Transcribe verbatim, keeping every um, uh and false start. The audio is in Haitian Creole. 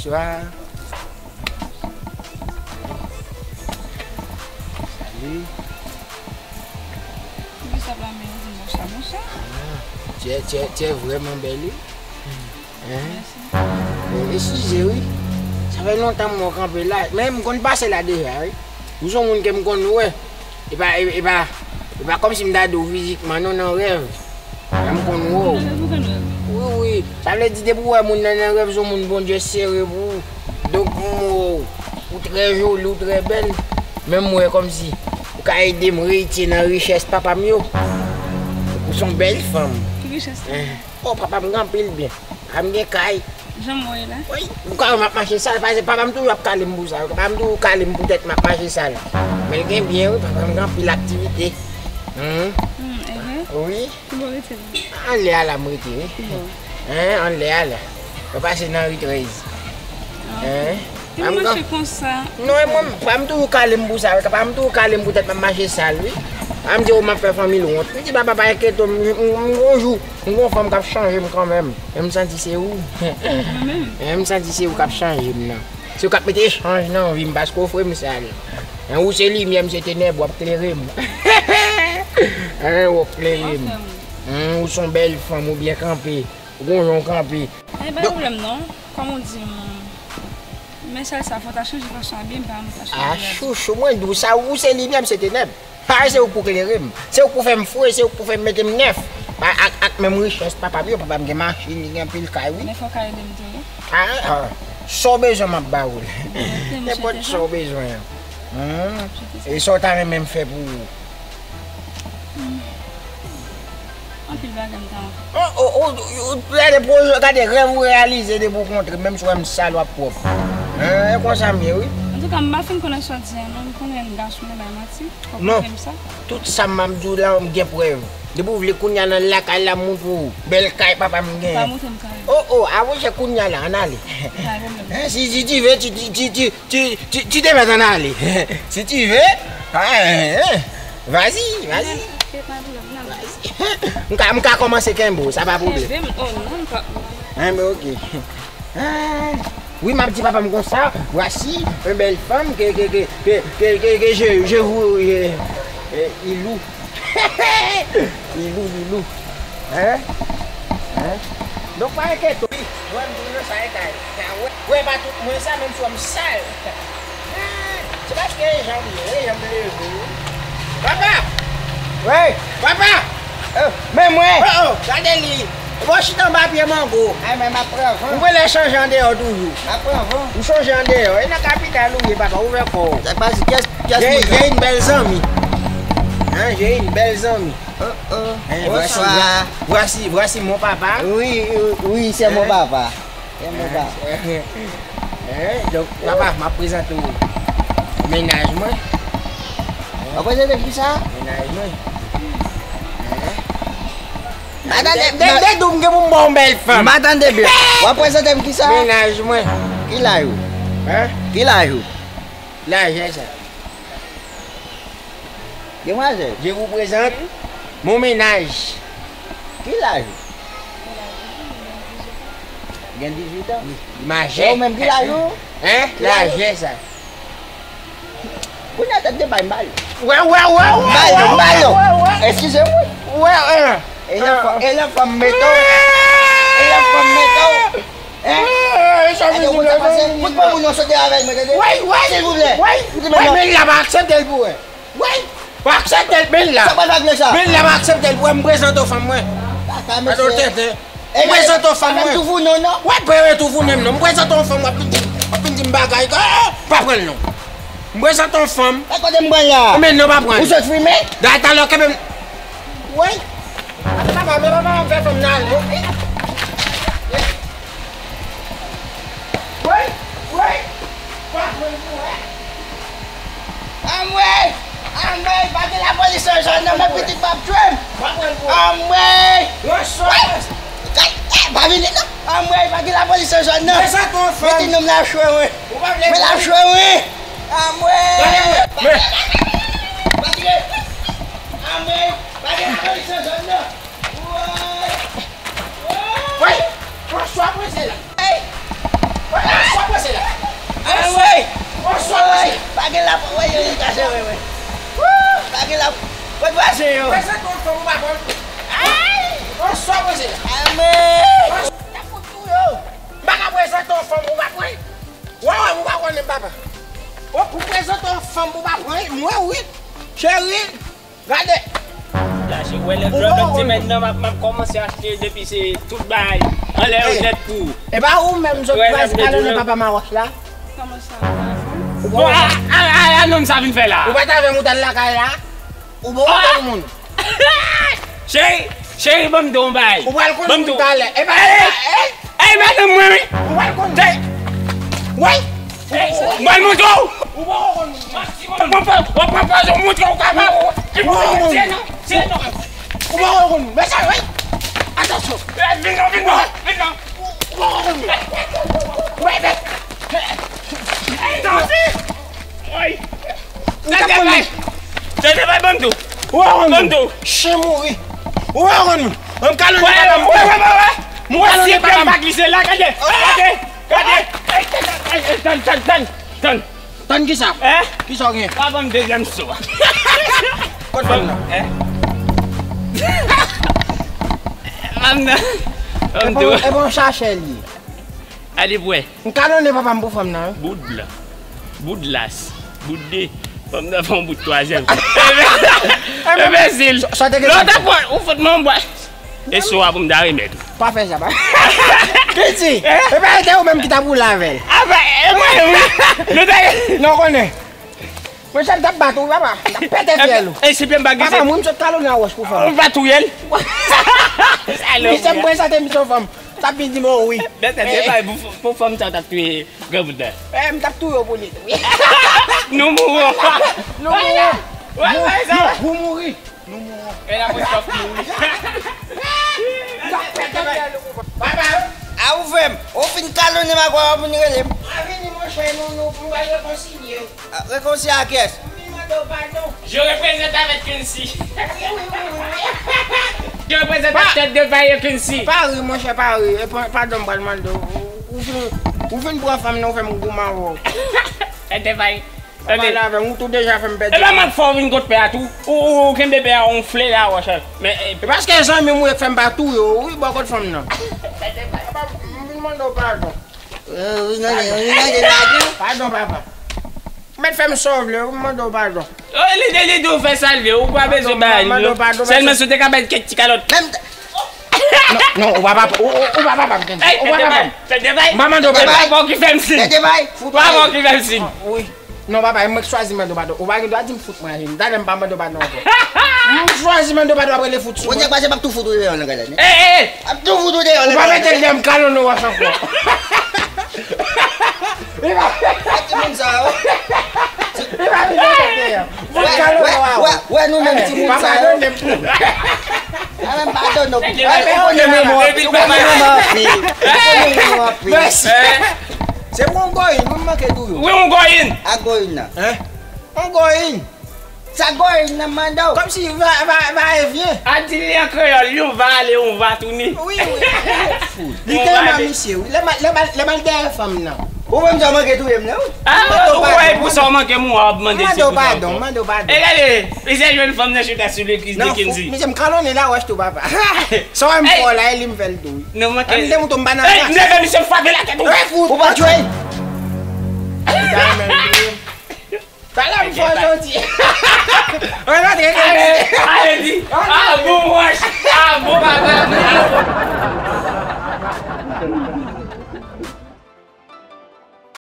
Wa. Salut. Poukisa pa men yon ti moncha, moncha? Ah, tu es, tu es, tu es vraiment belle, wi. Hein? Mèsi. Bon, eskize, wi. Sa fè lontan m wè w kanpe la. Men m konn pase la deja, wi. Ou se yon moun ke m konn wè. E pa, e, e pa, e pa kòmsi m ta di w fizikman, non, nan rèv. Lè m konn wè w. Nan rèv ou konn wè m? Wi, wi. Sa vle di, depi w wè moun nan nan rèv, se yon moun Bondye sere pou ou. Donk, m wè w, ou trè joli, ou trè bèl. Men m wè kòmsi ou ka ede m reyitye nan richès papa m yo. Ou se yon bèl fanm. Ki richès sa? Eh. Oh, papa m gen anpil byen. Papa m gen kay. Jan m wè la. Wi, ou ka wè m ap mache sal, paske papa m toujou ap kale m pou sa. Papa m toujou kale m poutèt m ap mache sal. Men l gen byen, wi, papa m gen anpil aktivite. Hmm. Hmm, ehe. Wi. Ki bò w rete la? Anlè a la m rete, wi. Ki bò? Hein, anlè a la. Mwen pase nan ri trèz. Ah, ok. Hein? Ki mache konsa? Non, e mwen, papa m toujou kale m pou sa, wi. Papa m toujou kale m poutèt m ap mache sal, wi. Papa m di, "Oh, m ap fè fanmi l wont." M di, "Papa, pa enkyete w, m, m, m, yon jou, m gon fanm k ap chanje m kanmenm." Men m santi se ou. Mwen menm? Men m santi se ou k ap chanje m nan. Se ou k ap mete chanj nan vi m, paske w fre m sal. Hein, ou se limyè, m se tenèb, w ap klere m. Hein, w ap klere m. Hein, ou se yon bèl fanm, ou byen kanpe. Ou gon jan w kanpe. Eh, pa pwoblèm non. Kòm ou di m, men sèl sa, fò w ta chanje fason abiye m, pa m ta chanje. Ah, chouchou, mwen di w sa, ou se limyè, m se tenèb. Ah, se ou k pou klere m. Se ou k pou fè m fre, se ou k pou fè m mete m nèf. A, ak, ak menm richès papa m yo, papa m gen machin, li gen anpil kay, wi. Men fò w ka ede m tou, wi. Ah, ah. Sa w bezwen, m ap ba ou l. Nenpòt sa w bezwen an. Hmm. E sa w ta renmen m fè pou ou? Anpil bagay m ta. Oh, oh, oh, oh, gade pwoje, gade rèv ou reyalize depi w kontre m, menm si w wè m sal, w ap pwòp. Hein, e konsa m ye, wi. Antouka, m pa fin konnen sa w di a non, m konnen gason yo bay manti. Fò w montre m sa. Tout sa m ap di w la, m gen prèv. Depi w vle kounye a nan lakay la, m montre w bèl kay papa m genyen. Pa montre m kay. Oh, oh, avanse kounye a la, ann ale. Pa pwoblèm. Hein, si, si tu veux, tu, tu, tu, tu, tu, tu, tu te mets en aller. Si tu veux. Ah, hein, hein. Vas-y, vas-y. Ok, pa pwoblèm, nan. Vas-y. M ka, m ka kòmanse kenbe w, sa pa pwoblèm. Kenbe m? Oh, non, m pa. Hein, ben, ok. Ah, wi, m ap di papa m konsa, voici une belle femme que, que, que, que, que, que, que je, je vous, je, eh, il loue. Li lou, li lou. Hein? Hein? Donk, pa enkyete w. Wi, wè m tou nan sa e kay. Wè, wè, pa tout mwen sa, menm si w wè m sal. Hein? Se paske e jan m ye, e jan m leve. Papa! Wi! Papa! Oh, men mwen! Oh, oh, gade li! Bon, chita anba pye mango. Ay, men m ap pran van. Ou genlè chanje andeyò toujou. M ap pran van. Ou chanje andeyò. E nan kapital ou ye, papa, ouvè kò w. Sa pase, kiyès, kiyès moun sa? J'ai, j'ai une belle amie. Hein, j'ai une belle amie. Oh, oh. Hein, voici, bonswa. Voici, voici mon papa. Wi, wi, wi, se mon papa. Se mon papa. Hein, donk, papa, m ap prezante w mennaj mwen. W ap prezante m kisa? Mennaj mwen. Hein? Madanm de, de, de, de, de, m gen pou m ba w yon bèl fanm. Madanm de byen. W ap prezante m kisa? Mennaj mwen. Ki laj ou? Hein? Ki laj ou? Laj sa. Demwazèl. Je vous présente mon ménage. Ki laj ou? Gen dizuit an. Majè. E ou menm ki laj ou? Hein? Laj sa. Kounye a tèt de bay m ba l. Wè, wè, wè, wè. Ba l, ba l. Eskize m, wi. Wè, wè. E lè fanm, e lè fanm mete w. E lè fanm mete w. Hein? Gade ou sa pase. Fout pa moun yo sote avè l, mwen tande. Silvouplè. Wè, men la pa aksepte l pou wè. Wè, pa aksepte l, men la. Sa pa t vle sa. Men la pa aksepte l pou wè, m prezante w fanm mwen. Papa, mesye. Gade w tenten. M prezante w fanm mwen. Tou fou non, non. Wè, pa wè tou fou menm non. M prezante w fanm, w ap vin di, w ap vin di m bagay. Ah, pa pran l non. M prezante w fanm. E kote m pran la? Men non, pa pran l. Ou sot fimen? Dayè talè w kenbe m. Wè. Papa, men papa, m fè fanm nan ale. Woy! Woy! Pa pran pou wè. Anmwey! Anmwey! Pa gen lapolis nan zòn nan, men pitit m ap tchwe m! Pa pran pou wè. Anmwey! Yon sòs. Woy! Kay, eh, pa vini non! Anmwey! Pa gen lapolis nan zòn nan! Mete nonm la tchwe mwen! Ou pa vle. Men l ap tchwe mwen! Anmwey! Gade mwen! Pa gen, anmwey! Pa gen lapolis nan zòn nan! Woy! Woy! Fwanswa prese la. Woy! Fwanswa prese. Anmwey! Anmwey! Pa gen la, woy, yo, yo kache, wi, wi. Woo! Pa gen la, woy, pase yo. Prezante yon fanm ou pa pran. Ay! Anmwey! Anmwey! T ap fout tou yo. M pa ka prezante yon fanm ou pa pran. Wè, wè, ou pa konnen m papa. Ou prezante yon fanm ou pa pran, mwen, wi. Cheri, gade. Gache, wè lè lòt semèn nan, m ap, m ap kòmanse achte depi se tout bagay anlè yo nèt pou ou. E pa ou menm sot pral kalonnen papa Mawòch la? Kòman sa, ou pa avè m? Bon, a, a, a, a, nonm sa vin fè la? Ou pa t avè m ou t al lakay la? Ou bon ou konn moun? Cheri, cheri, ban m di w yon bagay. Ou pral konn moun talè. E pa, e, e, Ey, madanm mwen, wi. Ou pral konn. Ey. Wi. Mwen montre w. Ou poko konn. W ap pran pòz, w ap pran pòz, w montre w kapab. Ou poko konn. Tiye non, tiye non. Ou poko konn. Mesye, wi. Atansyon. Vin non, vin non, vin non. Ou poko konn. Wi, men. Ey, non. Ey. Ou tande bay. Tande bay, ban m di w. Ou pa konn moun. Ban m di w. Chen mouri. Ou pa konn moun. Ban m kalonnen madanm. Wè, wè, wè, wè. M kalonnen madanm. Mwen si pye m pa glise la, gade. Gade. Gade. Ey, tann, tann, tann, tann. Tann kisa? Hein? Kisa w gen? Pa ban m dezyèm so a. Kot fanm nan? Hein? Fanm nan. Fanm tou. E bon, e bon chache li. Ale pou wè. M kalonnen papa m pou fanm nan, wi. Bout blan. Bout las. Bout de. Fanm nan fè yon bout twazyèm. Enbesil. Sa te gen. Lòt apre, ou fout mwen bwa. E so a pou m ta remèt ou. Pa fè sa, pa. Kiti. E pa te ou menm ki ta boule avè l. A, ba, e mwen, wi. Nou ta. Non, konnen. Monchè, m t ap bat ou, papa. M t ap pete fyèl ou. E si pye m pa glise. Papa, mwen m sot kalonnen a wòch pou fanm. Ou pa touye l? Salòp. Misye m prezante misye yon fanm. T ap vin di m, o wi. Bèt, se pa pou, pou fanm sa w t ap touye granmoun nan. E, m t ap touye w pou li tou. Nou mouri. Nou mouri. Wè, wè, sa. Nou, nou mouri. Nou mouri. E la pou sòf mouri. M t ap pete fyèl ou pou fanm. Papa. A, ou frè m. Ou fin kalonnen m a kwa w ap vin rele m. A, vini, monchè, nou, nou, nou pral rekonsilye. Ah, rekonsilye ak kiyès? M vin mande w padon. Je représente avec Quincy. Wi, wi, wi, wi, wi. Je représente ak tèt de Fire Quincy. Pa ri, monchè, pa ri. E pa, padon m pral mande w. Ou, ou fin, ou fin pran fanm nan, ou fè m goumen avè w. Tèt de Fire. Ou pale avè m, ou tou deja fè m pèdi. E pa m ap fè w vin kot pè a tou. Ou, ou, ou kenbe pè a, ou fle la, wòch. Men, e, e paske zanmi m ou ye k fè m pa touye w, wi, bò kot fanm nan. Tèt de Fire. Papa, m vin mande w padon. Padon, papa. Mèt fè m sa w vle, ou mande w padon. Oh, li te, li te fè sa l vle, ou pa bezwen bay li non. Sèlman si w te ka bay kèk ti kalòt. Non, non, ou pa papa, ou, ou, ou pa papa m, Kenji. Ou pa papa m. M pa mande w padon. Papa w ki fè m siy. Papa w ki fè m siy. Wi. Non, papa, e mwen k chwazi mande w padon. Ou pa gen dwa di m fout mwen, Kenji. Talè m pa mande w padon ankò. M chwazi mande w padon, apre li fout sou mwen. Kounye a pase m ap tou fout ou deyò nan gala. Ey, ey, ey. M ap tou fout ou deyò nan gala. Ou pa mete l deyò, m kalonnen wòch ankò. Li pa. Wè timoun sa yo. Li pa vin nan kote a. Wè, wè, wè, wè nou menm timoun sa yo. Pa padone m tou. A, men m padone w. Ou konnen mwen, mwen, ou konnen mwen anpil. Ou konnen mwen anpil. Mèsi. Se pou yon goyin, mwen manke tou yo. Wi, yon goyin. A goyin nan. Yon goyin. Sa goyin nan mande w. Kòmsi va, va, va e vyen. A di li an kreyòl, yon va ale, yon va tounen. Wi, wi, wi. Li te renmen misye, wi. Lè m al, lè m al, lè m al dèyè fanm nan. Ou menm sa w manke touye m nan, wi. A, ou wè, pou sa w manke m, w ap mande si pou sa ankò. Mande w padon, mande w padon. E gade, misye jwenn fanm nan chita sou le kiz de Kenzi. Non, misye m kalonnen la wòch tou, papa. Sa w wè m fè w la, e li m fè l tou, wi. Non, manke. An m te mouton m pa nan. Ey, m te fè misye frape lakèt ou. Ey, fout. Ou pa tchwey. Talè m fò jodi. Mwen rantre. Ale, ale di. A bon wòch. A bon papa.